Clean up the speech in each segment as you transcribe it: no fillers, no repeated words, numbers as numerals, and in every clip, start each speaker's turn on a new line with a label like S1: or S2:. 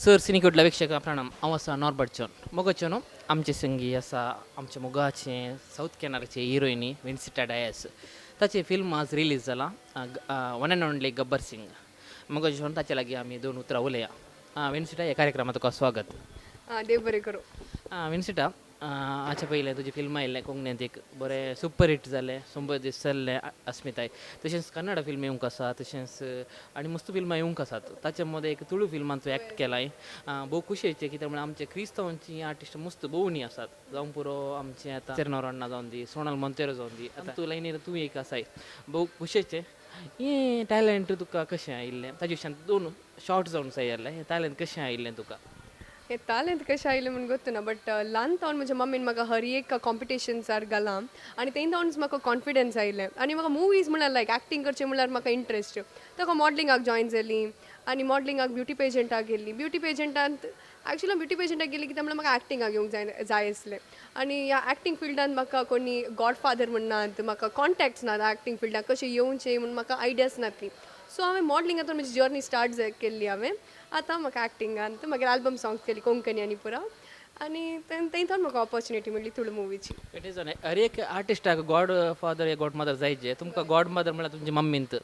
S1: Sir सिनेकुडला वीक्षक प्रणाम. हांव आसा नॉर्बर्ट जॉन. मोगाचें आमचे संगी आसा आमच्या मोगाचें सावथ कॅनराचे हिरोइनी विन्सिटा डायस. ताचें फिल्म आज रिलीज जालां, one and only Gabbar Singh. मोगाचें ताचे लागीं आमी दोन उतरां उलया. विन्सिटा, ह्या कार्यक्रमांत तुका स्वागत.
S2: देव बरें करूं.
S1: विन्सिटा, हाच्या पयलें तुजी फिल्म आयिल्लें कोंकणींत एक बरें सुपर हिट जालें, 100 दीस चल्लें अस्मिताय. तशेंच कन्नड फिल्म येवंक आसा, तशेंच आनी मस्त फिल्मां येवंक आसात. ताचे मदें एक तुळू फिल्मान तूं एक्ट केलाय. भोव खुशयेचें कित्याक म्हळ्यार आमचे क्रिस्तांवांची आर्टिस्ट मस्त भोव आसात. जावं पुरो आमचें आतां चेरनोरण्णा जावन दी, सोनल मोंतेरो जावन दी, आतां तूं लायनीर तूं एक आसाय. भोव खुशयेचें. हें टॅलंट तुका कशें आयिल्लें ताजे विशयान दोन शॉर्ट जावन जाय जाल्यार हें टॅलंट कशें आयिल्लें तुका?
S2: हें तालेंत कशें आयलें म्हूण गोत्तुना, बट ल्हान तावन म्हज्या मम्मीन म्हाका हर एक कॉम्पिटिशन्सार घालां आनी तें तावनच म्हाका कॉन्फिडन्स आयलें. आनी म्हाका मुवीज म्हळ्यार लायक एक्टींग करचें म्हळ्यार म्हाका इंट्रस्ट. ताका मॉडलिंगाक जॉयन जाली आनी मॉडलिंगाक ब्युटी पेजंटाक गेल्ली. ब्युटी पेजंटांत एक्चुअली ब्युटी पेजंटाक गेली कित्याक म्हळ्यार म्हाका एक्टिंगाक येवंक जाय जाय आसलें. आनी ह्या एक्टींग फिल्डान म्हाका कोणी गॉडफादर म्हण नात, म्हाका कॉन्टेक्ट्स नात एक्टींग फिल्डाक कशें येवचें म्हूण म्हाका आयडियास नासली. सो हांवें मॉडलिंगांतून म्हजी जर्नी स्टार्ट केल्ली. हांवें आतां म्हाका एक्टिंगान मागीर एल्बम सॉंग्स केली कोंकणी आनी पुरा, आनी थंय थंय म्हाका ऑपॉर्चुनिटी मेळ्ळी तुळू मुवीची.
S1: It is हर एक आर्टिस्टाक गॉड फादर या गॉड मदर जायचे. तुमकां गॉड मदर म्हळ्यार तुमची मम्मींत.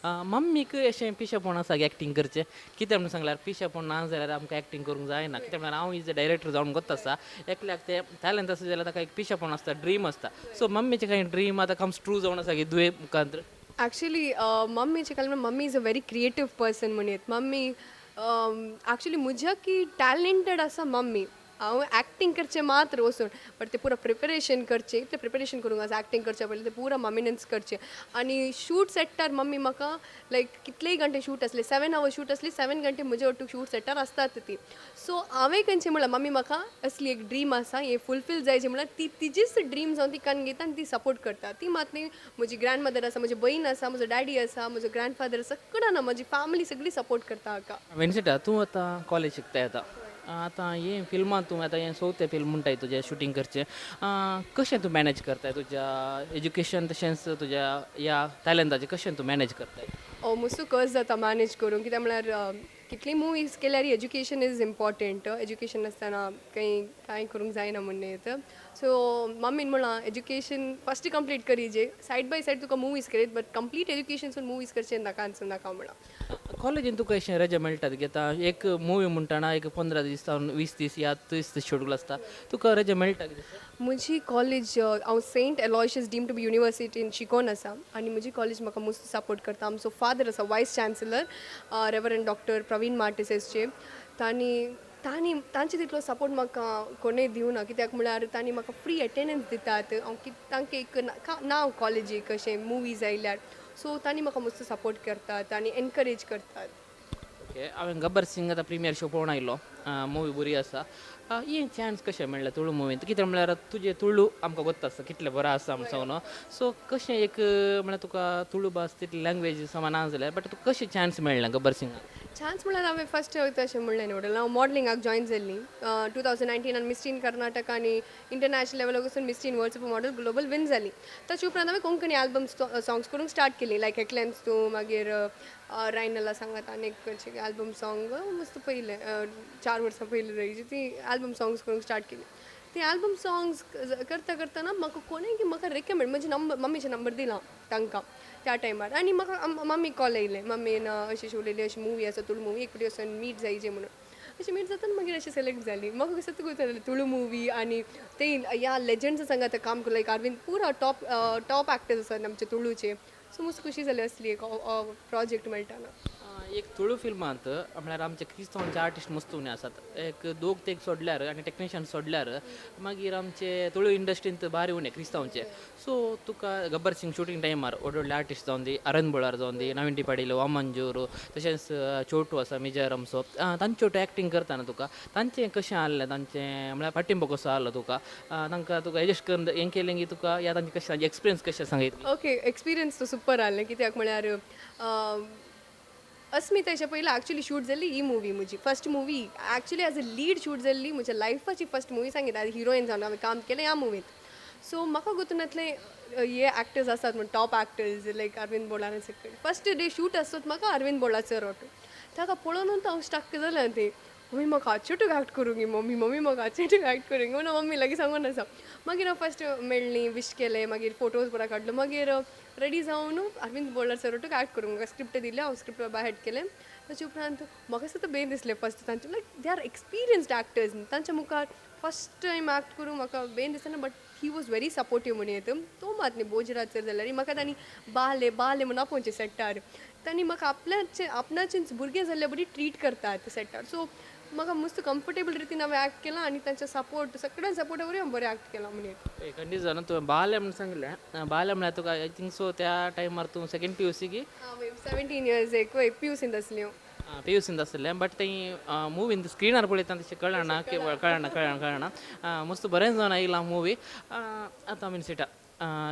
S1: मम्मीक अशें पिशेपण आसा एक्टींग करचें? कितें म्हणून सांगल्यार पिशेपण ना जाल्यार आमकां एक्टींग करूंक जायना. कित्याक म्हळ्यार हांव is a director जावन गोत आसा. एकल्याक तें टॅलंट आसा जाल्यार ताका एक पिशेपण आसता, ड्रीम आसता. सो मम्मीचें कांय ड्रीम आतां कम्स ट्रू जावन आसा की दुये मुखांत?
S2: एक्चुअली मम्मीचें कारण mummy is a very creative person म्हणयेत. Mummy actually म्हज्या की टॅलेंटेड आसा मम्मी. हांव एक्टींग करचें मात्र वचून, बट ते पुरा प्रिपरेशन करचें, इतलें प्रिपरेशन करूंक आसा एक्टींग करचें पयलीं तें पुरा मम्मीनच करचें. आनी शूट सेट्टार मम्मी म्हाका लायक कितलेय घंटे शूट आसले, 7 आवर्स शूट आसली, 7 घंटे म्हजे ओटूक शूट सेट्टार आसतात ती. सो हांवें खंयचें म्हळ्यार मम्मी म्हाका असली एक ड्रीम आसा, हें फुलफील जायचें म्हळ्यार ती तिजीच ड्रीम जावन ती कान घेता आनी ती सपोर्ट करता. ती मात न्ही, म्हजी ग्रँड मदर आसा, म्हजी बहीण आसा, म्हजो डॅडी आसा, म्हजो ग्रँडफादर आसा, सगळ्यां म्हजी फॅमिली सगळी सपोर्ट करता हाका.
S1: विन्सिटा, तूं आतां कॉलेज शिकताय. आतां आतां हें फिल्मान तूं आतां हें चवथें फिल्म म्हणटाय तुजें शुटींग करचें, कशें तूं मॅनेज करताय तुज्या एज्युकेशन तशेंच तुज्या ह्या टॅलंटाचें कशें तूं मॅनेज करताय?
S2: मुसू कस जाता मॅनेज करूंक, कित्याक म्हळ्यार कितली मुवीज केल्यार एज्युकेशन is important. Education आसतना कांय कांय करूंक जायना म्हूण येत. सो मम्मीन म्हळां education first complete curry, J side by side तुका मुवीज करीत, बट कंप्लीट एज्युकेशन सून मुवीज करचें नाका नाका म्हळां.
S1: कॉलेजीन तुका अशें रजा मेळटात की आतां एक मुवी म्हणटना एक 15 दीस जावन 20 दीस या 30 दीस शेड्यूल आसता, तुका रजा मेळटा कितें?
S2: म्हजी कॉलेज, हांव Saint Aloysius deemed to be युनिवर्सिटीन शिकोन आसा आनी म्हजी कॉलेज म्हाका मस्त सपोर्ट करता. आमचो फादर आसा vice chancellor reverend doctor Praveen Martis SJ. तांणी तांणी तांचे तितलो सपोर्ट म्हाका कोणूय दिवना, कित्याक म्हळ्यार तांणी म्हाका फ्री एटेंडन्स दितात. हांव तांकां एक नांव कॉलेजीक अशें मुवीज आयल्यार, सो तांणी म्हाका मस्त सपोर्ट करतात आनी एनकरेज करतात.
S1: ओके, हांवें गब्बर सिंग आतां प्रिमियर शो पळोवन आयलो, मुवी बरी आसा. हें चान्स कशें मेळ्ळें तुळू मुवींत? कित्याक म्हळ्यार तुजें तुळू आमकां गोत्त आसा कितलें बरें आसा म्हण सांगून. सो कशें एक म्हळ्यार तुका तुळू भास तितली लँग्वेज समा ना जाल्यार, बट तुका कशें चान्स मेळ्ळें गब्बर सिंगाक?
S2: चान्स म्हळ्यार हांवें फस्ट अशें म्हणलें न्हू, हांव मॉडलिंगाक जॉयन जाल्ली 2019 मिस टीन कर्नाटक आनी इंटरनॅशनल लेवलाक वचून Miss Teen World Super Model Global win जाली. ताचे उपरांत हांवें कोंकणी एल्बम सॉंग्स करूंक स्टार्ट केली, लायक एकलेंच तूं, मागीर रायनला सांगात आनी एक एल्बम सॉंग मस्त पयलें 4 वर्सां पयलीं जायची ती एल्बम सॉंग्स करूंक स्टार्ट केली. ती एल्बम सॉंग्स करता करतना म्हाका कोणें की म्हाका रेकमेंड म्हजे नंबर, मम्मीचें नंबर दिला तांकां त्या टायमार. आनी म्हाका मम्मी कॉल येयलें, मम्मीन अशें अशें उलयलें, अशी मुवी आसा तुळू मुवी, एक फावटी वचून मीट जायचे म्हणून. अशें मीट जाता मागीर अशें सिलेक्ट जाली. म्हाका सत्य गोत जालें तुळू मुवी आनी ते ह्या लेजंड्सा सांगात आतां काम करूं, लायक अरविंद पुरा टॉप टॉप एक्टर्स आसात आमचे तुळूचे. सो मस्त खुशी जाली असली एक प्रोजेक्ट मेळटाना.
S1: एक तुळू फिल्मांत म्हळ्यार आमचे क्रिस्तांवांचे आर्टिस्ट मस्त उणें आसात, एक दोग तेग सोडल्यार आनी टॅक्निशियन सोडल्यार मागीर आमचे तुळू इंडस्ट्रींत भारी उणें क्रिस्तांवचे. सो तुका गब्बर सिंग शुटींग टायमार व्हड व्हडले आर्टिस्ट जावन दी, अरविंद बोळार जावन दी, नवीन टी पाटील, वामनजूर, तशेंच छोटू आसा मिजारमचो, तांचे वटेन एक्टींग करतना तुका तांचें कशें आहलें, तांचें म्हळ्यार पाटिंबो कसो आहलो तुका, तांकां तुका एडजस्ट करून हें केलें की तुका या तांचें कशें एक्सपिरियन्स कशें सांगयतली?
S2: ओके, एक्सपिरियन्स तो सुपर आहलें, कित्याक म्हळ्यार अस्मिताच्या पयलीं एक्चुअली शूट जाल्ली ही मुवी, म्हजी first movie actually as a lead shoot जाल्ली, म्हज्या लायफाची फस्ट मुवी सांगितली एज हिरोइन जावन हांवें काम केलें ह्या मुवींत. सो म्हाका गोतूनातलें हे एक्टर्स आसात म्हण टॉप एक्टर्स लायक अरविंद बोळार सगळे. फस्ट डे शूट आसत म्हाका अरविंद बोळाचो रोट, ताका पळोवनूच हांव स्टक जालें. तें मम्मी म्हाका आचेटूक एक्ट करूंक मम्मी मम्मी म्हाका आचेटूक एक्ट करूंक म्हणून मम्मी लागीं सांगून आसा. मागीर हांव फस्ट मेळ्ळी, विश केलें, मागीर फोटोज बरो काडलो, मागीर रेडी जावन अरविंद बोल्डर सर ओटूक एक्ट करूंक म्हाका स्क्रिप्ट दिलें, हांव स्क्रिप्ट बाय हेड केलें. ताचे उपरांत म्हाका सुद्दां बेन दिसलें फस्ट तांचे like they are experienced actors न्ही, तांच्या मुखार फस्ट टायम एक्ट करूंक म्हाका बेन दिसना, but he was very supportive म्हणून येता. तो मात न्ही भोजराज सर जाल्यार म्हाका तांणी बाले बाले म्हणून आपोवचें सेटार, तांणी म्हाका आपल्याचे आपणाचेच भुरगें जाल्ले बरी ट्रीट करतात सेटार. सो म्हाका मस्त कम्फर्टेबल रितीन हांवें एक्ट केलां आनी तांचे सपोर्ट सगळ्यां सपोर्टा वरवीं हांवें बरें एक्ट केलां म्हणून येता.
S1: खंडीत जावन तुवें बाले म्हणून सांगलें, बाले म्हळ्यार तुका I think so त्या टायमार तूं सेकेंड पी यू सी की
S2: 17 इयर्स एक वय पी यू सींत आसली हांव.
S1: पी यू सींत आसलें, बट थंय मुवीन स्क्रिनार पळयता तशें कळना कळना कळना कळना मस्त बरें जावन आयलां मुवी. आतां मिनसिटा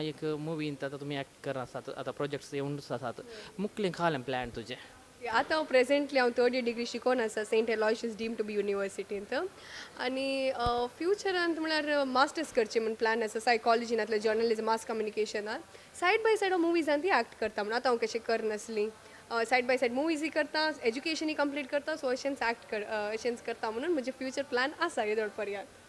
S1: एक मुवीन आतां तुमी एक्ट कर आसात, आतां प्रोजेक्ट्स येवनूच आसात, मुखलें खालें प्लॅन तुजें?
S2: आतां हांव प्रेजेंटली हांव थर्ड इयर डिग्री शिकोन आसा Saint Aloysius deemed to be युनिवर्सिटींत, आनी फ्युचरांत म्हळ्यार मास्टर्स करचें म्हूण प्लॅन आसा सायकॉलॉजीन नातल्यार जर्नलिजम मास कम्युनिकेशनान. सायड बाय सायड हांव मुवीजान ती एक्ट करता म्हणून आतां हांव कशें करनासली, सायड बाय सायड मुवीजय करता, एज्युकेशनूय कंप्लीट करता, सो अशेंच एक्ट कर अशेंच करता म्हणून म्हजें फ्युचर प्लॅन आसा येदोळ पर्यंत.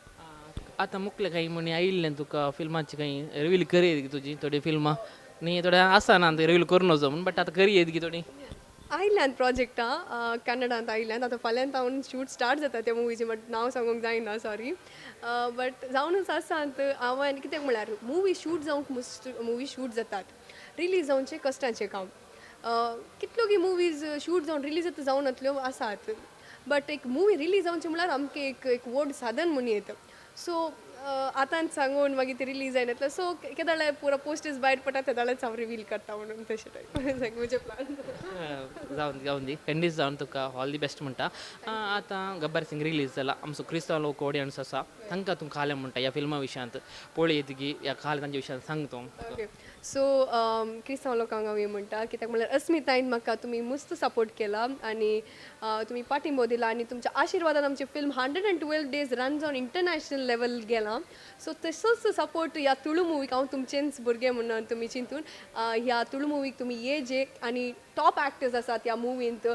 S1: आतां मुखलें कांय म्हणी आयिल्लें तुका फिल्माची कांय रिवील करयत तुजी थोडी फिल्मां न्ही, थोडें आसा ना रिवील करूं नजो म्हूण, बट आतां करयत की थोडी
S2: आयल्यांत प्रोजेक्टां कन्नडांत आयल्यांत. आतां फाल्यांत हांव शूट स्टार्ट जाता त्या मुवीचें, बट नांव सांगूंक जायना सॉरी, बट जावनूच आसात हांव. आनी कित्याक म्हळ्यार मुवी शूट जावंक मस्त मुवी शूट जातात, रिलीज जावचें कश्टाचें काम. कितल्यो की मुवीज शूट जावन रिलीज आतां जावनातल्यो आसात, बट एक मुवी रिलीज जावचें म्हळ्यार आमकां एक एक व्हड साधन म्हूण येता. सो आतांच सांगून मागीर ती रिलीज जायनातलें, सो केदाळे पुरो पोस्टर्स भायर पडटा तेदाळेच हांव रिवील करता म्हणून तशें टायप म्हजें प्लान.
S1: जावन जावन दी खंडीत जावन तुका ऑल the best म्हणटा. आतां गब्बर सिंग रिलीज जाला, आमचो क्रिस्तांव लोक ऑडियन्स आसा तांकां तूं खालें म्हणटा ह्या फिल्मा विशयांत पळयत की ह्या खालें तांच्या विशयांत सांग तूं.
S2: ओके, सो क्रिस्तांव लोकांक हांव हें म्हणटा कित्याक म्हळ्यार अस्मितायेन म्हाका तुमी मस्त सपोर्ट केला आनी तुमी पाठिंबो दिला आनी तुमच्या आशिर्वादान आमचें फिल्म 112 डेज रन जावन इंटरनॅशनल लेवल गेलां. सो तसोच सपोर्ट ह्या तुळू मुवीक हांव तुमचेंच भुरगें म्हणून तुमी चिंतून ह्या तुळू मुवीक तुमी ये जे आनी टॉप एक्टर्स आसात ह्या मुवींत,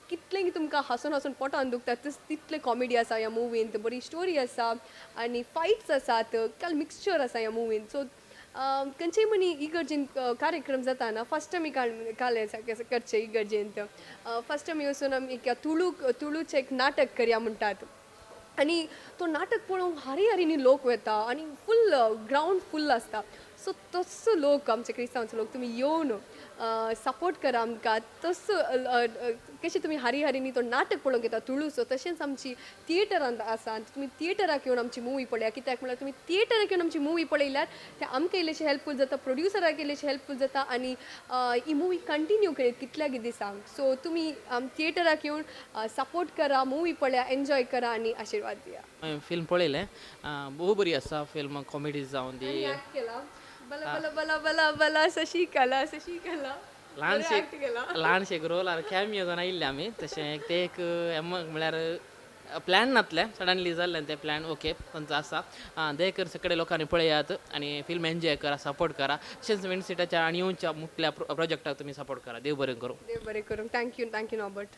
S2: कितलें तुमकां हांसून हांसून पोटान दुखता तितलें कॉमेडी आसा ह्या मुवींत, बरी स्टोरी आसा आनी फायट्स आसात, काल मिक्सचर आसा ह्या मुवींत. सो खंयचेय म्हणी इगर्जेन कार्यक्रम जाता ना, फस्ट आमी काले करचे इगर्जेंत, फस्ट आमी वचून आमी एक तुळू तुळूचें एक नाटक करया म्हणटात आनी तो नाटक पळोवंक हारी हारीनी लोक वता आनी फूल ग्रावंड फूल आसता. सो तसो लोक आमचे क्रिस्तांवचो लोक तुमी येवन सपोर्ट करा आमकां, तसो कशें तुमी हारी हारीनी तो नाटक पळोवंक येता तुळूचो, तशेंच आमची थिएटरांत आसा आनी तुमी थिएटराक येवन आमची मुवी पळया. कित्याक म्हळ्यार तुमी थिएटराक येवन आमची मुवी पळयल्यार तें आमकां इल्लेशें हेल्पफूल जाता, प्रोड्युसराक इल्लेशें हेल्पफूल जाता आनी ही मुवी कंटिन्यू करीत कितल्या दिसांक. सो तुमी थिएटराक येवन सपोर्ट करा, मुवी पळया, एन्जॉय करा आनी आशिर्वाद दिया.
S1: फिल्म पळयलें, भोव बरी आसा फिल्म, कॉमेडी जावन दी.
S2: बला बला बला बला बला शशिकला शशिकला
S1: ल्हानशे एक रोल कॅमियो जावन आयिल्ले आमी, तशें तें एक म्हळ्यार प्लॅन नासलें, सडनली जाल्लें तें प्लॅन. ओके तांचो आसा दया सगळे लोकांनी पळयात आनी फिल्म एन्जॉय करा, सपोर्ट करा. तशेंच विनसिटाच्या आनी येवच्या मुखल्या प्रोजेक्टाक तुमी सपोर्ट करा. देव बरें करूं.
S2: देव बरें करूं. Thank you, thank you Norbert.